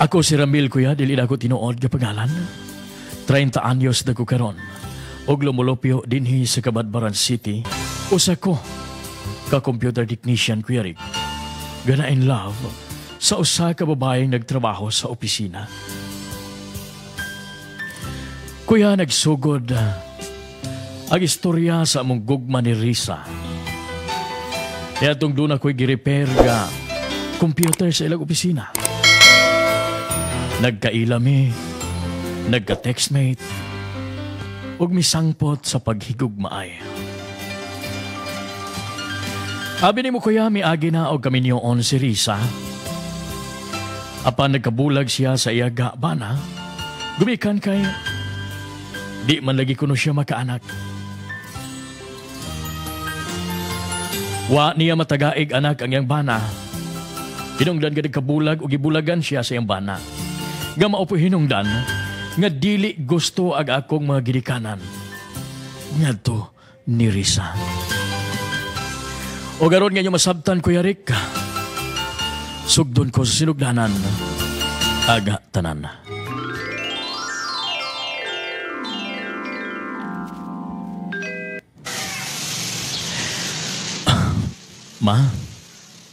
Ako si Ramil, kuya, dili na ako tinuod nga pangalan. 30 anyos na ko karon. Og lumulupyo dinhi sa Cabadbaran City. Usa ko ka computer technician, Kuya Rick. Gana in love sa usa ka babaeng nagtrabaho sa opisina. Kuya, nagsugod ang istorya sa among gugma ni Risa. Kaya itong doon ako'y gi-repair ga computer sa ilang opisina. Nagkaila mi, nagka-textmate, ug misangpot sa paghigugmaay. Abi nimo, kuya, miagi na og kaminyoon si Risa. Apan nagkabulag siya sa iya bana, gumikan kay di man lagi kuno siya makaanak. Wa niya matagaig anak ang iyang bana. Hinungdan nga nagkabulag o gibulagan siya sa iyang bana. Nga mao po hinungdan nga dili gusto ag akong mga ginikanan ngadto ni Risa. O garon nga inyo masabtan, Kuya Rick, sugdon ko sa sinugdanan aga tanan. Ma?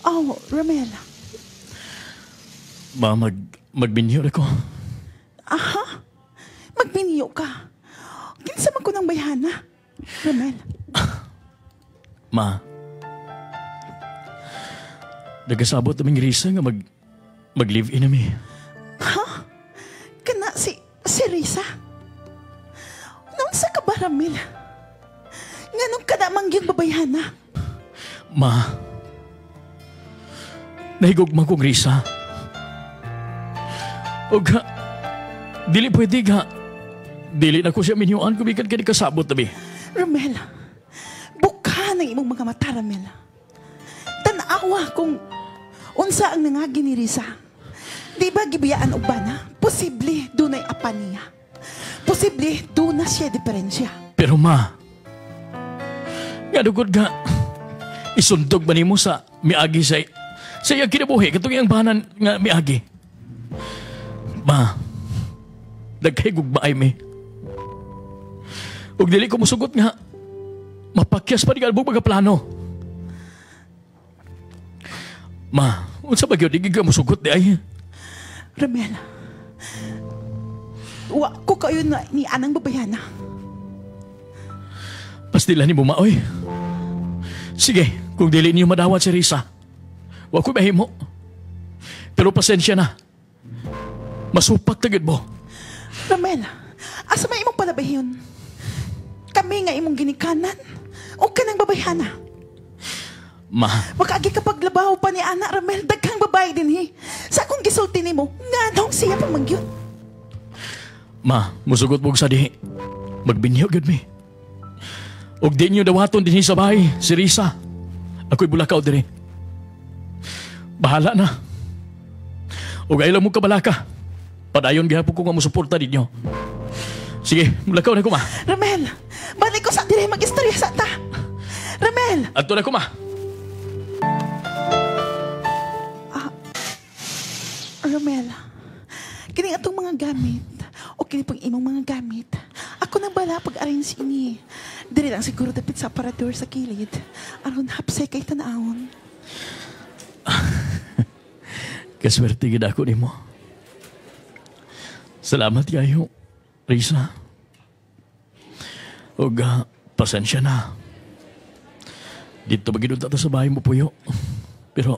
Oh, Ramel. Ma, magbinyo ako. Aha? Magbinyo ka? Kinsa man ko ng bayhana, Ramel? Ma, nagasabot naming Risa nga mag-live-in nami. Ha? Kana si Risa? Naunsa ka ba, Ramel? Nganong kada mangyang babayhana? Ma, nahigugma kong Risa. Og dili pwede ga. Dili na ko siya minyuan kumikan kani kasabot tabi. Ramel, bukha ng imong mga mata, Ramel. Tanawa kung unsa ang nangagi ni Risa. Di ba gibiyaan og bana? Posible dunay apa niya. Posible duna siya diferensya. Pero ma, nga dugod ga, isundog ba nimo sa miagi sa iyang kinabuhi katong iyang banan nga miagi? Ma, nagkahigugmaay mi. Ug dili ko musugot nga mapakyas pa ni albog mga plano. Ma, unsa ba gyud di ka musugot di ay? Ramel, wa ko kayo na ni anang babayana. Pastila ni mo, maoy. Sige, kung dili niyo madawat si Risa, wa ko mahimo. Pero pasensya na. Masupak tagid mo. Ramel, asa may imong palabahiyon? Kami nga imong ginikanan o kanang babayhana? Ma. Makaagi ka paglabaw pa ni Ana, Ramel. Daghang babae din hi. Sa akong gisulti nimo, nganong siya pa mangyud? Ma, musugot mo sa dihi. Magbinyo gyud mi. Og di niyo dawaton dinhi sa bahay, si Risa. Ako'y bulakaw diri. Bahala na. Og ayaw mo kabalaka. Padayon gihapon ko nga musuporta ninyo. Sige, mulakaw na ko, ma. Ramel, balik ko sa diri mag-istorya sa ta. Ramel! Adto na ko, ma. Ramel, kini atong mga gamit o kini pang imong mga gamit, ako nang bala pag-arrange ini. Diri lang siguro dapit sa aparador sa kilid. Aron hapsay kay tanawon. Kaswerte gid ako nimo. Salamat kayo, Risa. Og pasensya na. Dito ba ginunta ta sa bahay mo, puyo? Pero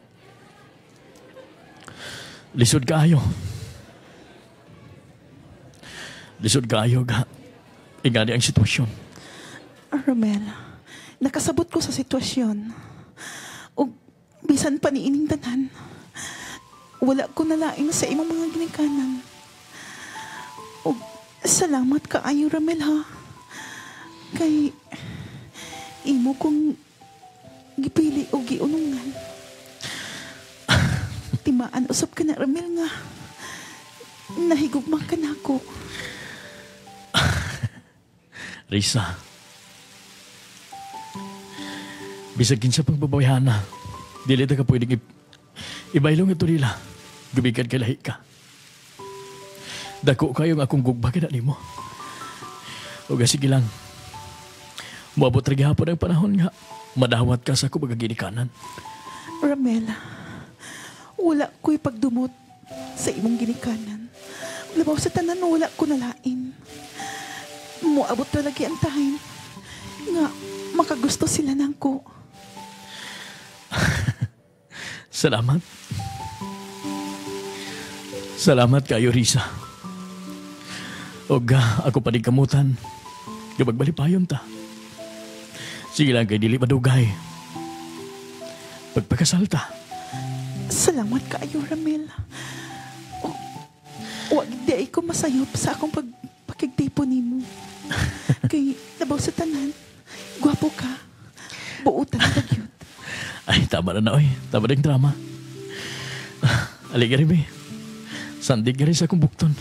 lisod kaayo. Lisod kaayo ga. Ingani ang sitwasyon. Romel, nakasabot ko sa sitwasyon. Og bisan pa ni ining tanan, wala ko nalaing sa imong mga ginikanan. Og salamat kaayo, Romel, ha. Kay imo kong gipili o giunungan. Timaan usab ka na, Romel, nga nahigugma ka na ako. Risa, bisag kinsa pang babayhana, dili ta ka pwedeng ibaylong ito nila. Gumikan kay lahi ka. Dako kayo nga akong gugma kana nimo. O sige lang. Moabot ra gihapon ang panahon nga madawat ka sa ako mga ginikanan. Ramel, wala ko'y pagdumot sa imong ginikanan. Labaw sa tanan, wala ko nalain. Moabot ra lagi ang time nga makagusto sila nako. Salamat. Salamat kayo, Risa. Og ako pa din kamutan. Magbalipayon ta. Sige lang kay dili madugay. Pagpakasal ta. Salamat kaayo, Ramel. Oh, wag di ay ko masayop sa akong pagpakigtipo nimo. Kay labaw sa tanan, gwapo ka. Buotan ka gyud. Ay, tama na na, oy. Tama na yung drama. Aliga rin, be. Sandig ka rin sa akong bukton.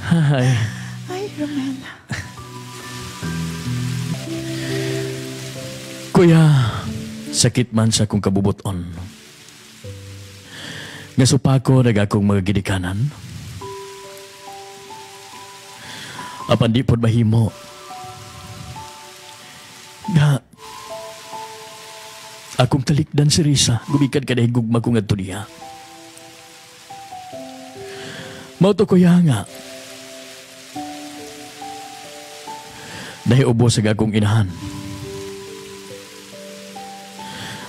Ay. Ay, Ramel. Kuya, sakit man sa akong kabubuton. Nga supako nag akong mga gidikanan. Apan di pod mahimo. Nga akong talikdan si Risa, gumikan ka dahil gugma ko ngadto niya. Mao to kuya nga. Nahiubos ang akong inahan.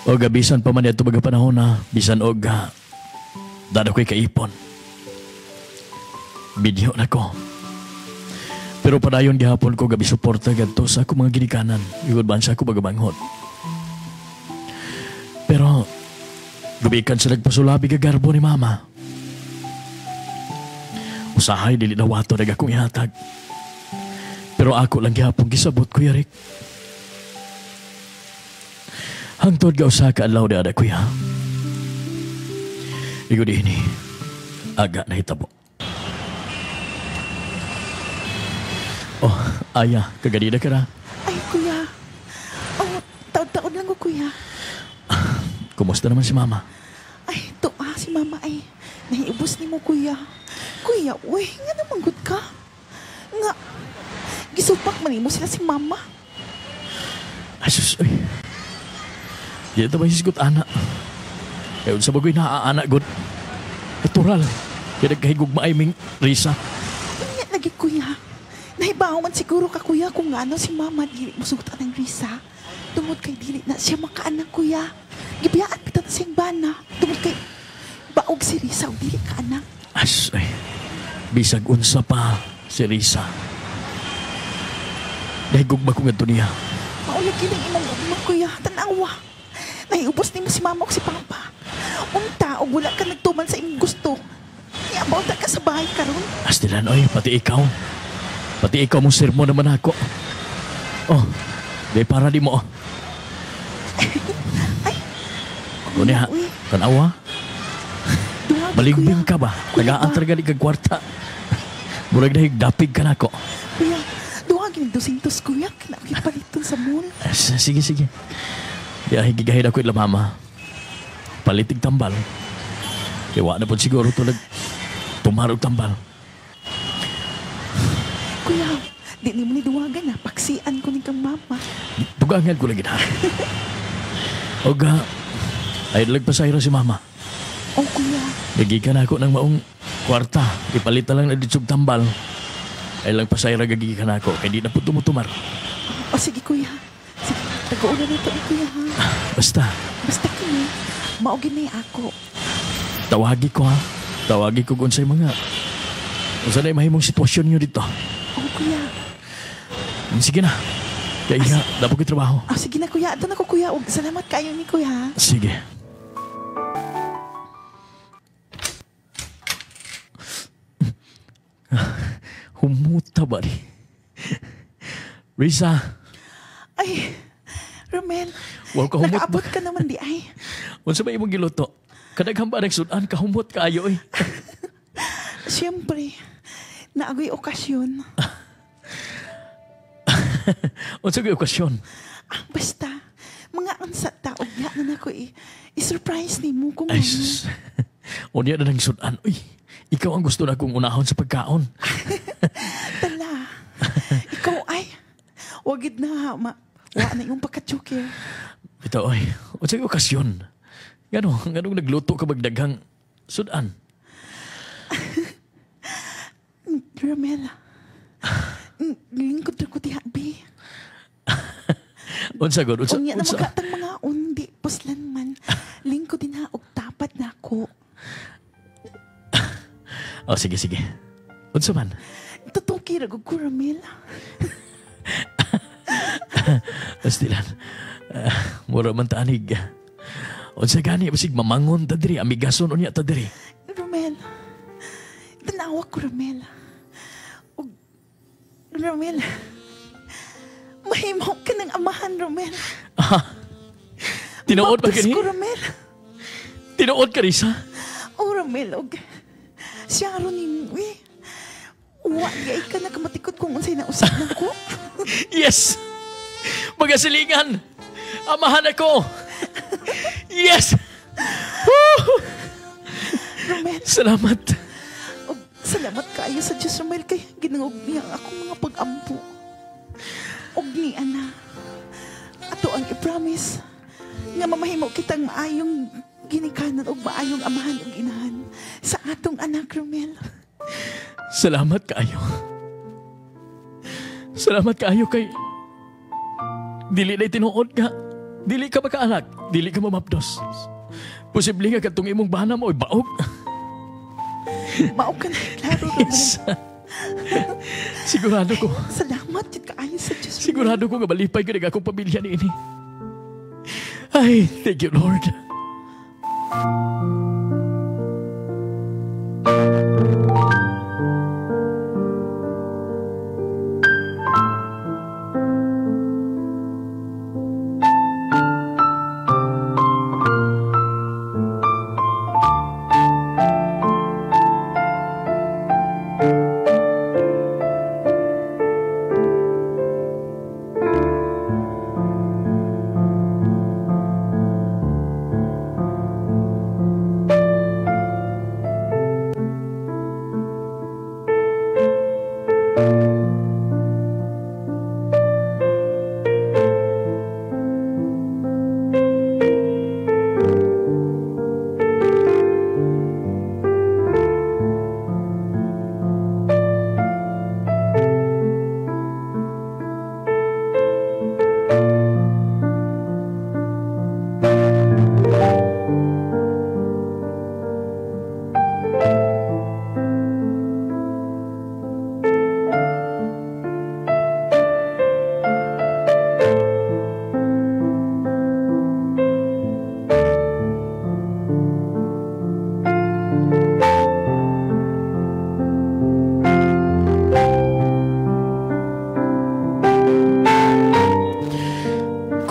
O bisan pa man ito mga panahon na, bisan og dada ko'y kaipon. Video na ko. Pero padayon gihapon ko gabi suporta gadto sa akong mga ginikanan. Igod man sa ako bagabanghod. Pero gumikan sa nagpasulabi gagarbo ni mama. Usahay dili na wato nag akong ihatag. Pero ako lang gihapon gisabot, Kuya Rick. Hangtod ga usa ka adlaw di ada, kuya. Igod ini, aga na hitabo. Oh, aya, kaganina ka na. Ay, kuya. Oh, taon-taon lang ko, kuya. Kumusta naman si mama? Ay, to si mama ay. Nahiubos ni mo, kuya. Kuya, uy, nga naman good ka. Nga, gisupak man mo sila si mama. Ay, sus, uy. Di ito ba hisgot, ana? Kaya sa bagoy naa, ana, good. Natural. Kaya nagkahigugma ay ming Risa. Unya lagi, kuya. Nahibaw man siguro ka, kuya, kung ano si mama dili mo sugutan ng Risa. Tungod kay dili na siya makaanak, kuya. Gibiyaan pita na siyang bana. Tungod kay baog si Risa o dili ka anak. As, ay, bisag unsa pa si Risa. Nahigugma ko ngadto niya. Maulagi ng imong ugma, kuya. Tanawa. Nahiubos nimo si mama o si papa. Unta og wala ka nagtuman sa imong gusto. Niabaw ta ka sa bahay karon. Astilan, oy, pati ikaw. Pati ikaw mong sermon naman ako. Oh, di para di mo. Ay, Kunya, uy. Tanawa. Duwag, Malingbing kuya. ka ba? Kuya Tagaan ba? talaga ni kag kwarta. Murag dahig dapig ka nako. Kuya, duwag yung 200, kuya. Kinakipaliton sa mall. Sige, sige. Ya, higigahin ako ila mama. Palitig tambal. Kaya wa na po siguro tulad tumarog tambal. Kuya, di ni mo ni duwagan na. Paksian ko ni kang mama. Dugangan ko lagi na. Oga, ay lagpasayro si mama. Oh, kuya. Gagikan ako ng maong kwarta. Ipalit na lang na ditsog tambal. Ay lang pasayro gagikan ako. Kaya di na po tumutumar. O sige, kuya. Sige, tago-una na ito ni kuya, ha? Basta, Basta kini, maugin na ako. Tawagi ko, ha. Tawagi ko kung sa'y mga... Kung saan ay mahimong sitwasyon nyo dito. Oh, kuya. Sige na. Kaya nga, dapat ko trabaho. Oh, sige na, kuya. Ito na ko, kuya. Og, salamat kayo ni kuya, ha? Sige. Humuta ba ni? Risa, Ay, Romel. Wow, kahumot ba? Nakaabot ka naman di ay. Unsa ba imong giluto? Kadaghan ba nagsudan, kahumot kaayo eh. Siyempre, naagoy okasyon. Unsa gyud okasyon? Ah, basta, mga unsa taog nga na nako eh. I-surprise ni mo kung Ay, ano. sus. Unya na nang sudan. Uy, ikaw ang gusto na kong unahon sa pagkaon. Tala. Ikaw ay. Wagid na ma. Wa na yung pagka-joker. Bitaw ay, unsay okasyon? Nganong nagluto ka magdaghang sudan? Ramel. Lingkod ko diha, bi. Unsa gud? Unsa? Unya na Unsa? magkatang mga undi, puslan man. Lingkod din ha, og tapat na ako. Oh, sige, sige. Unsa man? Tutuki ra gud ko, Ramel. Pastilan. Mura man tanig. Unsa gani basig mamangon ta diri, amigason unya ta diri. Romel. Tanawa ko, Romel. Og, Romel. Mahimo ka ng amahan, Romel. Tinuod ba Baptos kani? ko, Romel. Tinuod ka, Risa? Oh, Romel, og siya ron nimo, eh. Wa, di ay ka nakamatikod kung unsay nausap na ko. Yes! Mga silingan! Amahan ako! Yes! Woo! Romel, Salamat. og salamat kaayo sa Diyos, Romel, kay ginangog niya ang akong mga pag-ampo. Og ni ana, ato ang i-promise nga mamahimo kitang maayong ginikanan og maayong amahan ug inahan sa atong anak, Romel. Salamat kaayo. Salamat kaayo kay dili na tinuod ka. Dili ka makaanak, dili ka mamapdos. Posible nga katong imong bana mo ay baog. Mao ka na, klaro, Romel. Yes. Sigurado ko. Salamat jud kaayo sa Diyos. Romel. Sigurado ko nga malipay ka akong pamilya niini. Ay, thank you, Lord.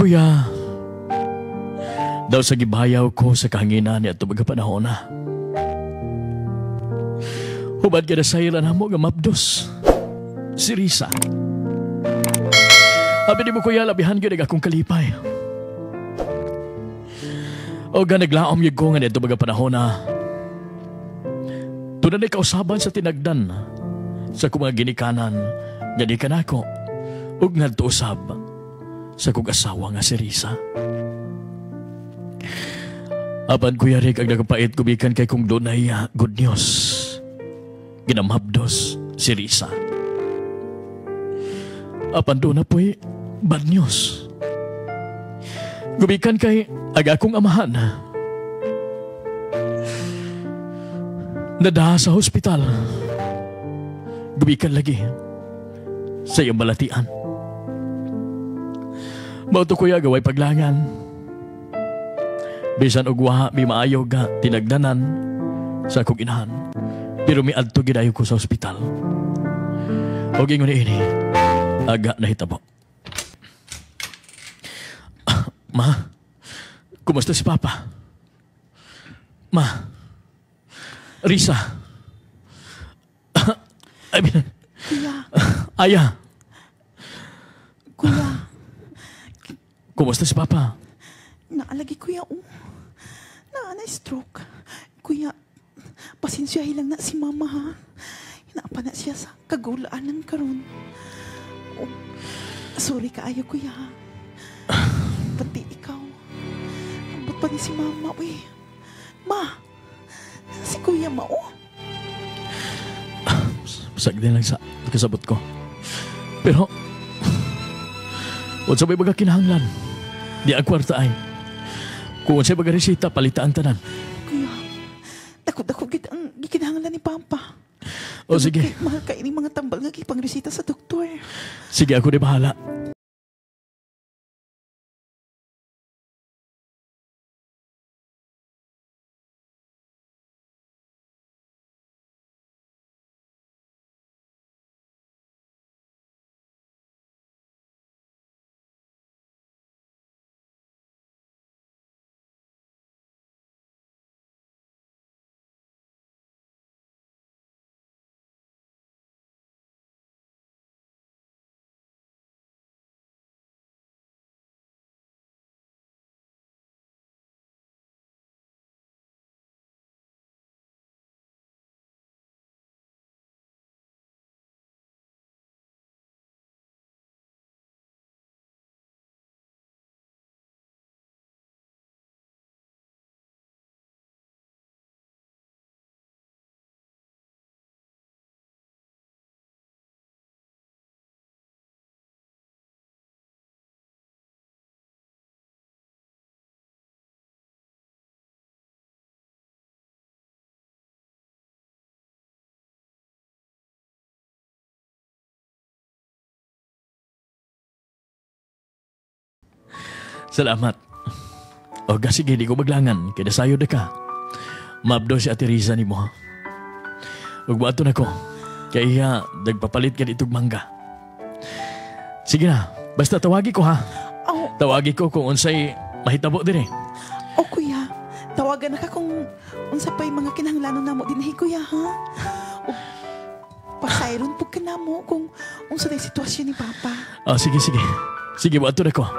Kuya, daw sa gibayaw ko sa kahanginan niya ito mga panahon na. Hubad ka na sa ila na mo nga mapdos. Si Risa. Abi ni mo kuya, labihan gyud ang akong kalipay. O ga naglaom yung ko nga nito mga panahon na. Tunay na kausaban sa tinagdan sa kong mga ginikanan nga di ka nako ug ngadto usab sa kong asawa nga si Risa. Apan Kuya Rick, ang nagpait gumikan kay kung dunay good news. Ginamhabdos si Risa. Apan doon na po'y bad news. Gumikan kay ag akong amahan. Nadaha sa hospital. Gumikan lagi sa iyang balatian. Mao to kuya gaway paglangan. Bisan og wa mi maayo ga tinagdanan sa akong inahan. Pero miadto gidayo ko sa ospital. Og ingon niini, aga nahitabo. Ma, kumusta si Papa? Ma, Risa. I mean, Kuya. Aya. Kuya. Kumusta si Papa? Naalagi, kuya, oh. Naa na stroke. Kuya, Pasensyahi lang na si mama ha. Hinaapa na siya sa kagulaanan karon. Oh, sorry kaayo kuya. Pati ikaw. Ambot pa ni si mama, uy. Ma, si kuya mao. Sagdi lang sa kasabot ko. Pero, unsa may baga kinahanglan? Di ang kwarta ay. Kung unsay baga resita, palita ang tanan. Kuya, dako-dako gid ang gikinahanglan ni Papa. O sige. Kay, mahal ka ining mga tambal nga gipang resita sa doktor. Sige, ako di bahala. Salamat. O sige, di ko maglangan. Kaya sayo na ka. Maabdo si Ate Riza ni mo. Ug buhaton ako. Kaya iya, nagpapalit ka ditog mangga. Sige na, basta tawagi ko ha. Oh. Tawagi ko kung unsay mahitabo dire. Oh kuya, tawagan na ka kung unsa pa'y mga kinahanglanon namo dinhi kuya ha. O, pasayron pud ka namo kung unsa day sitwasyon ni Papa. Oh, sige, sige. Sige, buhaton ako.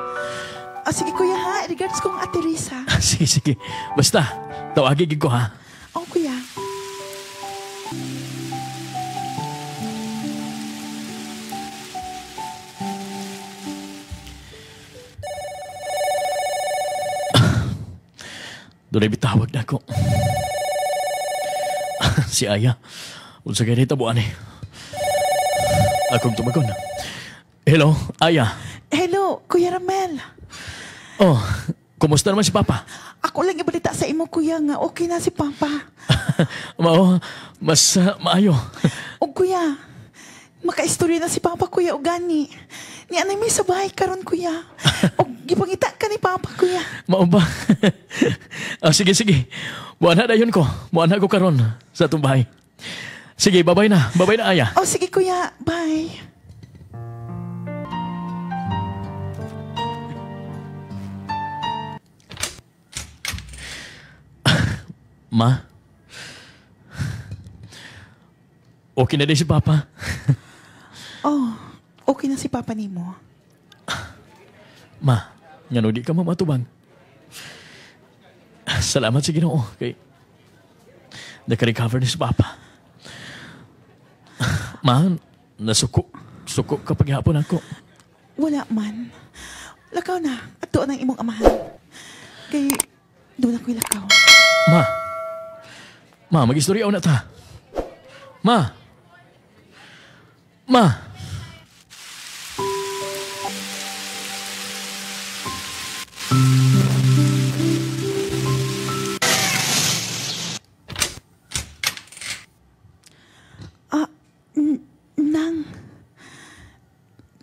Ah, sige kuya ha, regards kong Ate Risa. Sige, sige. Basta, tawagi gid ko ha. Oh kuya. Doon ay bitawag na ako. Si Aya. Unsa kay nitabuan eh. Akong tumagon. Hello, Aya. Hello, Kuya Ramel. Oh, kumusta naman si Papa? Ako lang ibalita sa imo, kuya, nga okay na si Papa. Mao, mas maayo. O kuya, makaistorya na si Papa, kuya, o gani. Ni anay may sa bahay karon, kuya. O gipangita ka ni Papa, kuya. Mao ba? Oh, sige, sige. Muana na yun ko. Muana ko karon sa atong bahay. Sige, babay na. Babay na, Aya. Oh, sige, kuya. Bye. Ma? Okay na din si Papa. Oh, okay na si Papa nimo. Ma, ngano di ka mamatubang? Salamat sa Ginoo kay naka-recover ni si Papa. Ma, nasuko. Suko kapag hapon ako. Wala man. Lakaw na. At doon ang imong amahan. Kay doon ako'y lakaw. Ma. Ma, mag-istorya na ta. Ma. Ma. Ah, nang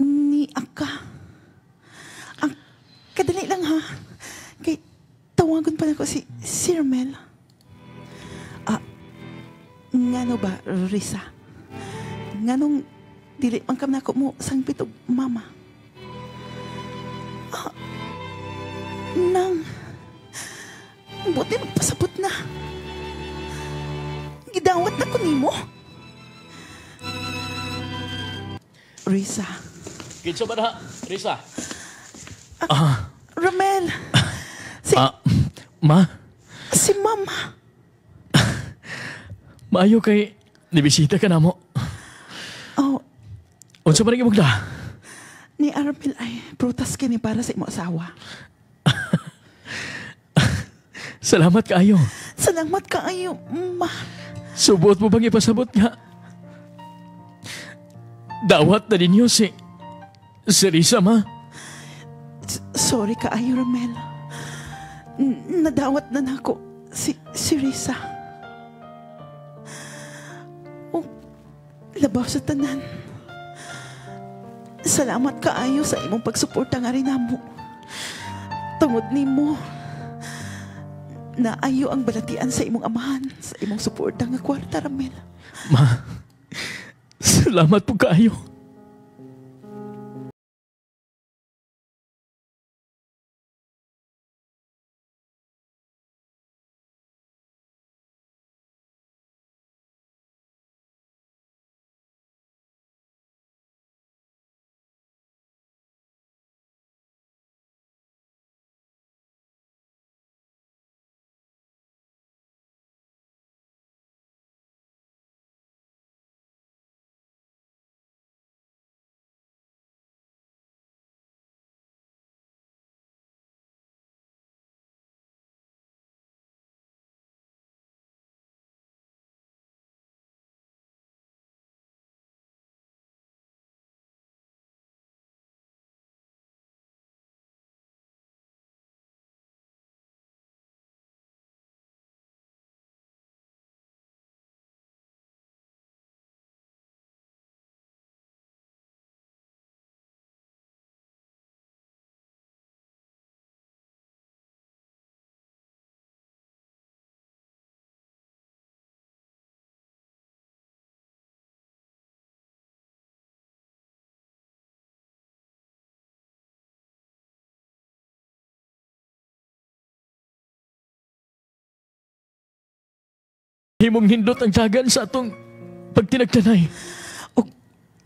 ni Aka. Ang kadali lang ha. Kay tawagon pa nako si Sir Mel. Ah, ngano ba, Risa? Nganong dili man kam nako mo sangpit og mama? Ah, nang buti magpasabot na. Gidawat na ko nimo. Risa. Kinsa ba na, Risa? Ah. Ramel. Si, Ma? Si Mama. Maayo kay nibisita ka na mo. Oh. Unsa man ang imong da? Ni Armel ay prutas kini para sa imong asawa. Salamat kaayo. Salamat kaayo, ma. Subot mo bang ipasabot nga? Dawat na ninyo si Risa, ma. Sorry kaayo, Romel. Nadawat na nako si Risa. Oh, labaw sa tanan. Salamat kaayo sa imong pagsuporta nga rin namo. Tungod nimo, naayo ang balatian sa imong amahan, sa imong suporta nga kwarta, Ramel. Ma, salamat po kaayo. Himong hindot ang dagan sa atong pagtinagtanay. O,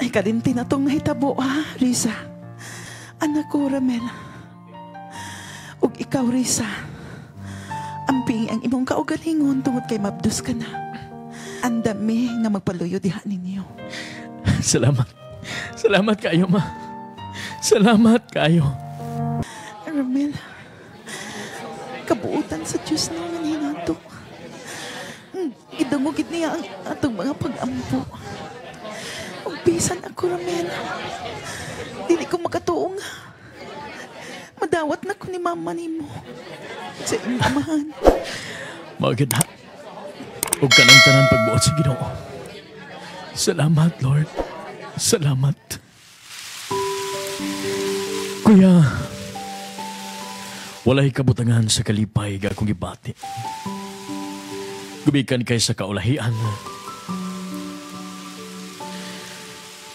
ay kalinti na itong nahitabo, ha, Risa. Anak ko, Ramel. Og ikaw, Risa. Amping ang imong kaugalingon tungod kay mabdos ka na. Ang dami nga magpaluyo diha ninyo. Salamat. Salamat kayo, ma. Salamat kayo. Ramel, kabuutan sa Diyos na nga hinato. Gidungogid niya ang atong mga pag-ampo. Ug bisan ako, Ramel. Dili ko makatuong. Madawat na ko ni mama nimo sa imong amahan. Maganda. Ug kanang tanan pagbuot sa Ginoo. Salamat, Lord. Salamat. Kuya, walay kabutangan sa kalipay ga akong gibati. Gumikan kay sa kaulahian.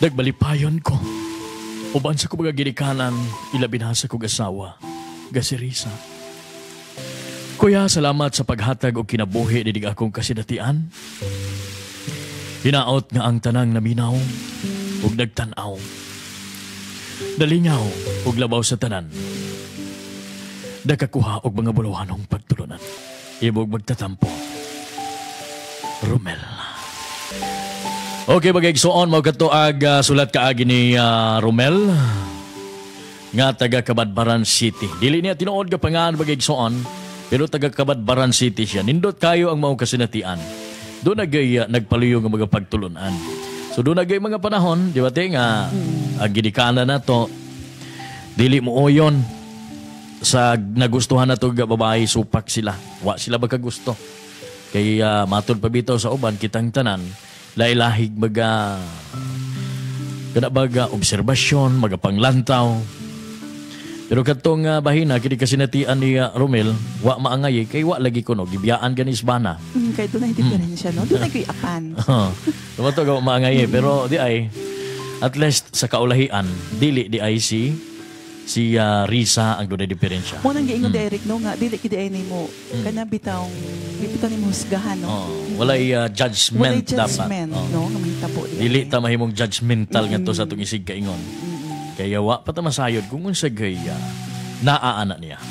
Nagbalipayon ko. Uban sa kong mga ginikanan, ilabi na sa kong asawa, ga si Risa. Kuya, salamat sa paghatag og kinabuhi dinig akong kasinatian. Hinaot nga ang tanang naminaw ug nagtan-aw. Nalingaw ug labaw sa tanan. Nakakuha og mga buluhanong pagtulunan. Ibog magtatampo. Romel. Okay, bagay-igsoon, mao kadto ag sulat kaagi ni Romel nga taga Cabadbaran City. Dili niya tinuod ga pangaan bagay-igsoon, pero taga Cabadbaran City siya. Nindot kayo ang mao kasinatian. Doon nagay nagpaluyo nga mga pagtulunan. So doon nagay mga panahon, di ba te nga ang ginikanan nato dili mo oyon sa nagustuhan nato ga babae, supak sila. Wa sila magkagusto. Kay matod pa bitaw sa uban kitang tanan lailahig maga kana baga obserbasyon, maga panglantaw. Pero katong bahina kini kasinatian ni Romel, wa maangay kay wa lagi kuno gibiyaan ganis bana. Kay dunay diferensya no, dunay koy apan. Tumato ga maangay pero di ay at least sa kaulahian dili di ay si Risa ang dunay diferensya. Mo nang giingon Derek no nga dili gid ay nimo kana bitawng bitaw nimo husgahan no. Walay judgment. Walay judgment dapat. No nga mahitabo dili ta mahimong judgmental ngadto sa atong isig kaingon. Kaya wa pa ta masayod kung unsa gay naaana niya.